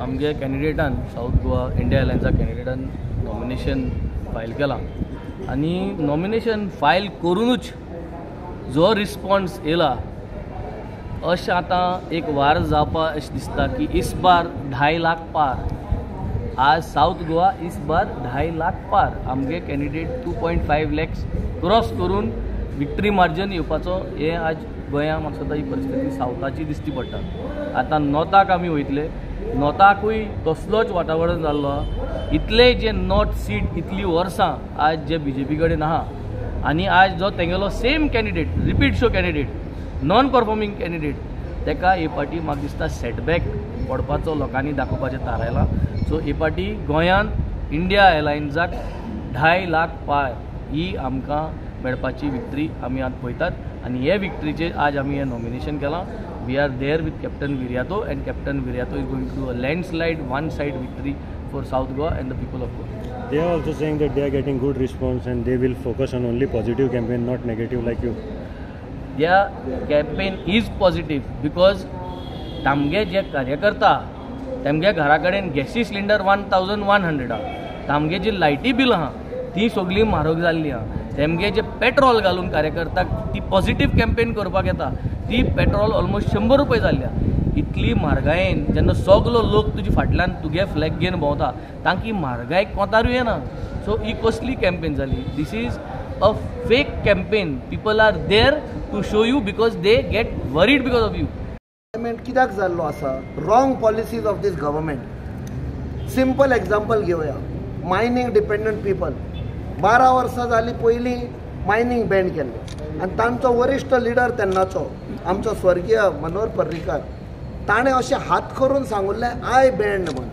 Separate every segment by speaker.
Speaker 1: आमगे कॅन्डिडेटान south Goa India अलायन्सा कॅन्डिडेटान नॉमिनेशन फायल केलां आनी नॉमिनेशन फायल करुनूच जो रिस्पॉन्स येयला अशें आतां एक वार जावपा अशें दिसता की इस बार 2.5 लाख पार. आज सावथ गोवा इस बार 2.5 लाख पार. आमगे कॅन्डिडेट 2.5 लॅक्स क्रॉस करून विक्ट्री मार्जन येवपाचो हें आज गोंया म्हाका ही परिस्थिती सावथाची दिसती पडटा. आतां नॉर्थाक आमी वयतले, नॉर्थाकूय तसलोच वातावरण जाल्लो आहा. इतले जे नॉर्थ सीट इतली वर्सां आज जे बीजेपी कडेन आहा आनी आज जो तेंगेलो same candidate repeat show candidate non performing candidate तेका हे पाटी म्हाका दिसता सेटबॅक पडपाचो लोकांनी दाखोवपाचें थारायलां. सो हे पाटी गोंयांत इंडिया एलायन्साक 2.5 लाख पार ही आमकां मेळपाची विक्ट्री आमी आज पळयतात आनी हे विक्ट्रीचेर आज आमी हें नॉमिनेशन केलां. We are there with Captain Viriato and Captain Viriato is going to do a landslide one side victory for South Goa and the people of Goa.
Speaker 2: They are also saying that they are getting good response and they will focus on only positive campaign, not negative like you.
Speaker 1: Their campaign is positive because तामगे जे कार्यकर्ता तामगे घरा कडेन गॅसी cylinder 1100 आहा, तामगे जी लायटी bill आहा ती सगळी म्हारग जाल्ली आहा, तेमगे जे पेट्रोल घालून कार्यकर्ताक ती पॉझिटिव्ह कॅम्पेन करपाक येता ती पेट्रोल ऑलमोस्ट 100 रुपये जाल्ली आहा. इतली म्हारगायेन जेन्ना सगलो लोक तुजे फाटल्यान तुगे फ्लॅग घेवन भोंवता तांकी म्हारगाय कोतारूय येना. सो ही कसली कॅम्पेन जाली? This is a fake campaign. People are there to show you because they get worried because of you.
Speaker 3: कित्याक जाल्लो आसा? Wrong policies of this government. Simple example घेवया, मायनींग डिपेंडंट पीपल 12 वर्सां जालीं पयलीं मायनींग बॅन केल्लें आनी तांचो वरिश्ठ लिडर तेन्नाचो आमचो स्वर्गीय मनोहर पर्रीकार ताणें अशें हात करून सांगुल्लें I band म्हण.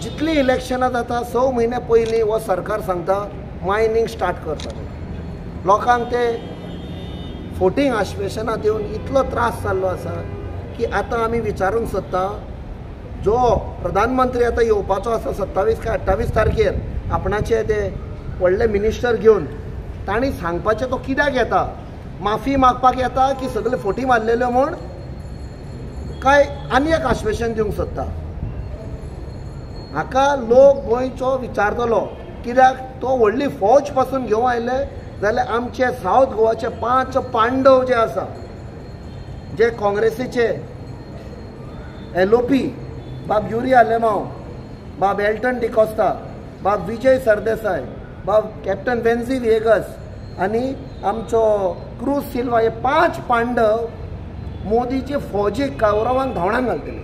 Speaker 3: जितलीं इलेक्शनां जाता 6 म्हयने पयलीं हो सरकार सांगता मायनींग स्टार्ट करता. लोकांक ते फोटींग आश्वेसनां दिवन इतलो त्रास जाल्लो आसा की आतां आमी विचारूंक सोदता जो प्रधानमंत्री आतां येवपाचो आसा 27 काय 28 तारखेर आपणाचे ते व्हडले मिनिस्टर घेवन तांणी सांगपाचें तो कित्याक येता? माफी मागपाक येता की सगळे फोटी मारलेल्यो म्हूण काय आनी एक आश्वेसन दिवंक सोदता? हाका लोक गोंयचो विचारतलो कित्याक तो व्हडली फौज पासून घेवन आयले जाल्यार आमचे सावथ गोवाचे 5 पांडव जे आसा जे काँग्रेसीचे LOP बाब युरी आलेमाव, बाब एल्टन डिकोस्ता, बाब विजय सरदेसाय, बाब कॅप्टन वेन्झी व्हिएगस आनी आमचो क्रूज सिल्वा हे 5 पांडव मोदीचे फौजीक कौरवांक धांवणान घालतले.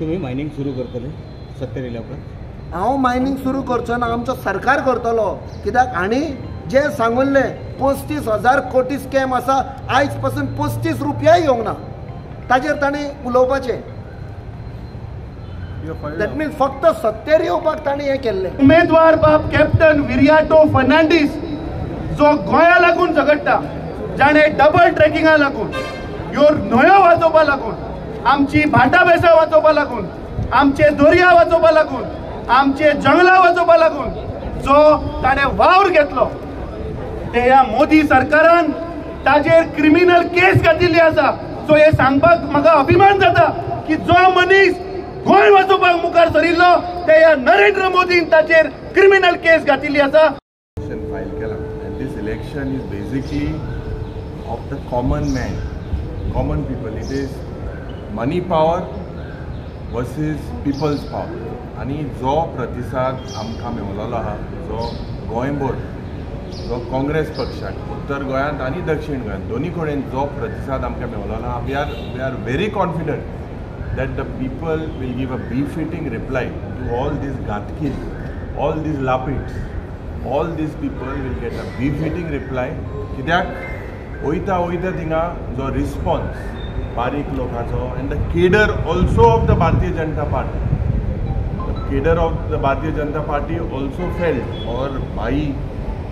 Speaker 4: तुमी मायनींग सुरू करतले सत्तेर येयल्या उपरांत?
Speaker 3: हांव मायनींग सुरू करचो ना, आमचो सरकार करतलो. कित्याक आनी जे सांगुल्लें 35,000 कोटी स्कॅम आसा आयज पासून 35 रुपयाय येवंक ना ताजेर ताणें उलोवपाचें. That means फक्त सत्तेर येवपाक ताणें हें केल्लें.
Speaker 5: उमेदवार बाब कॅप्टन विरियाटो फर्नांडीस जो गोंया लागून झगडटा, जाणें डबल ट्रेकिंगा लागून ह्यो न्हंयो वाचोवपा लागून आमची भाटां बेसां वाचोवपा लागून आमचे दर्या वाचोवपा लागून आमचे जंगलां वाचोवपा लागून जो ताणें वावर घेतलो ते ह्या मोदी सरकारान ताजेर क्रिमिनल केस घातिल्ली आसा. सो हे सांगपाक म्हाका अभिमान जाता की जो मनीस गोंय वाचोवपाक मुखार सरिल्लो ते ह्या नरेंद्र मोदीन ताचेर क्रिमिनल केस घातिल्ली आसा.
Speaker 6: फायल केला and this election is basically of the common man, common people. It is money power versus people's power. आनी जो प्रतिसाद आमकां मेवलेलो आहा जो गोंयभर जो काँग्रेस पक्षाक उत्तर गोंयांत आनी दक्षिण गोंयांत दोनी कडेन जो प्रतिसाद आमकां मेवलेलो आहा, we are very confident that the people will give a befitting reply to all these घातकीस, all these लापीट्स, all these people will get a befitting reply. कित्याक वयता वयता थिंगा जो रिस्पॉन्स बारीक लोकांचो and the cadre also of the Bharatiya Janata Party, the cadre of the Bharatiya Janata Party also felt or भाई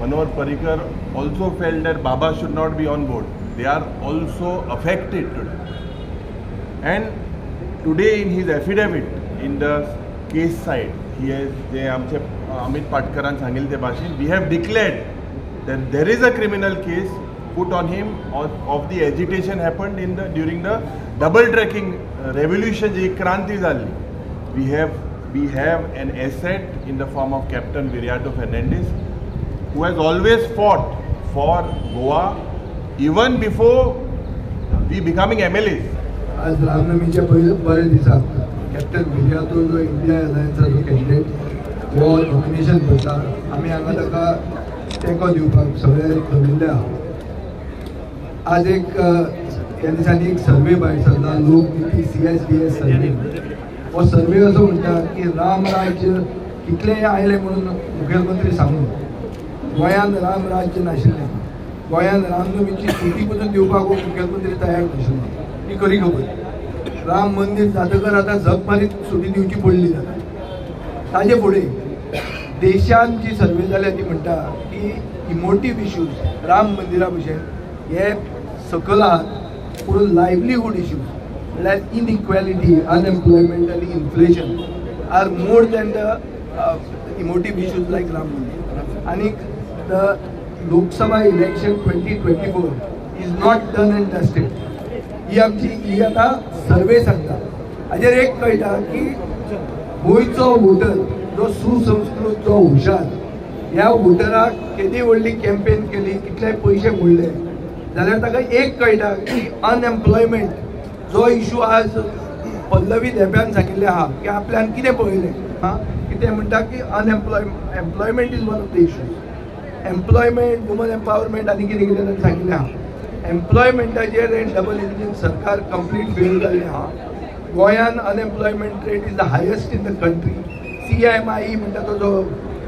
Speaker 6: Manohar Parrikar also felt that Baba should not be on board. They are also affected today. And today in his affidavit in the case side, he has जे आमचे अमित पाटकरान सांगिल्ले ते भाशेन we have declared that there is a criminal case. put on him of the agitation happened in the during the double tracking revolution जी क्रांती जाल्ली. We have an asset in the form of Captain Viriato Fernandes, who has always fought for Goa even before we becoming MLAs.
Speaker 7: आज रामनवमीच्या पयले बरे दिसा captain Viriato जो India अलायन्साचो candidate हो nomination करता, आमी हांगा ताका तेंको दिवपाक सगळे जमिल्ले आहा. आज एक ह्या दिसांनी एक सर्वे भायर सरला, लोकनीती CSDS सर्वे. हो सर्वे असो म्हणटा की राम राज्य कितलेंय आयलें म्हणून मुखेलमंत्री सांगून गोंयांत राम राज्य नाशिल्लें, गोंयांत रामनवमीची सुटी पसून दिवपाक हो मुखेलमंत्री तयार नाशिल्लो, ही खरी खबर. राम मंदिर जातकर आतां झक मारीत सुटी दिवची पडली जाता. ताजे फुडें देशांत जी सर्वे जाल्या ती म्हणटा की इमोटीव इश्यूज राम मंदिरा भशेन हे सकयल आहात, पूण लायवलीहूड इश्यूज म्हणल्यार इनइक्वॅलिटी, अनएम्प्लॉयमेंट आनी inflation are more than the emotive issues like Ram Mandir. आनीक the Lok Sabha election 2024 is not done and dusted. ही आमची ही आतां सर्वे सांगता. हाजेर एक कळटा की गोंयचो वोटर जो सुसंस्कृत, जो हुशार, ह्या वोटराक केदी व्हडली कॅम्पेन केली, कितले पयशे मोडले जाल्यार ताका एक कळटा की अनएम्प्लॉयमेंट जो इशू आज पल्लवी धेंप्यान सांगिल्लें आहा की आपल्यान कितें पळयलें आं, की ते म्हणटा की unemployment is one of the issues. Employment, woman empowerment आनी कितें कितें ताणें सांगिल्लें आहा. एम्प्लॉयमेंटाचेर हें डबल इंजीन सरकार कंप्लीट फेल जाल्लें आहा. गोंयान unemployment rate is the highest in the country. CMIE म्हणटा तो जो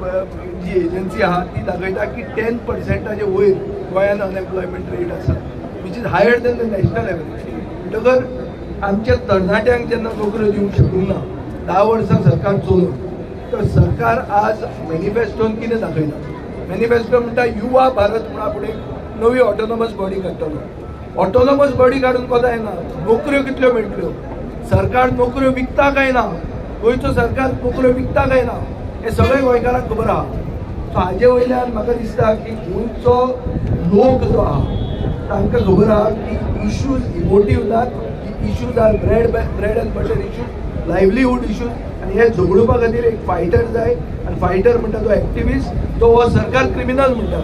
Speaker 7: जी एजन्सी आहा ती दाखयता की 10%चे वयर गोंयान अनएम्प्लॉयमेंट रेट आसा, which is higher than the national average. म्हणटकर आमच्या तरणाट्यांक जेन्ना नोकऱ्यो दिवंक शकूंक ना 10 वर्सां सरकार चलोवन, तर सरकार आज मॅनिफेस्टोन कितें दाखयता? मॅनिफेस्टो म्हणटा युवा भारत म्हणा फुडें नवी ऑटोनॉमस बॉडी काडटलो. ऑटोनॉमस बॉडी काडून कोता येना, नोकऱ्यो कितल्यो मेळटल्यो? सरकार नोकऱ्यो विकता काय ना? गोंयचो सरकार नोकऱ्यो विकता काय ना हें सगळें गोंयकारांक खबर आहा. सो हाजे वयल्यान म्हाका दिसता की गोंयचो लोक जो आहा तांकां खबर आहा की इश्यूज इमोटीव नात, issues are bread and butter issues, livelihood issues. आनी हे झगडुपा खातीर एक फायटर जाय, आनी फायटर म्हणटा तो एक्टिविस्ट, तो हो सरकार क्रिमिनल म्हणटा.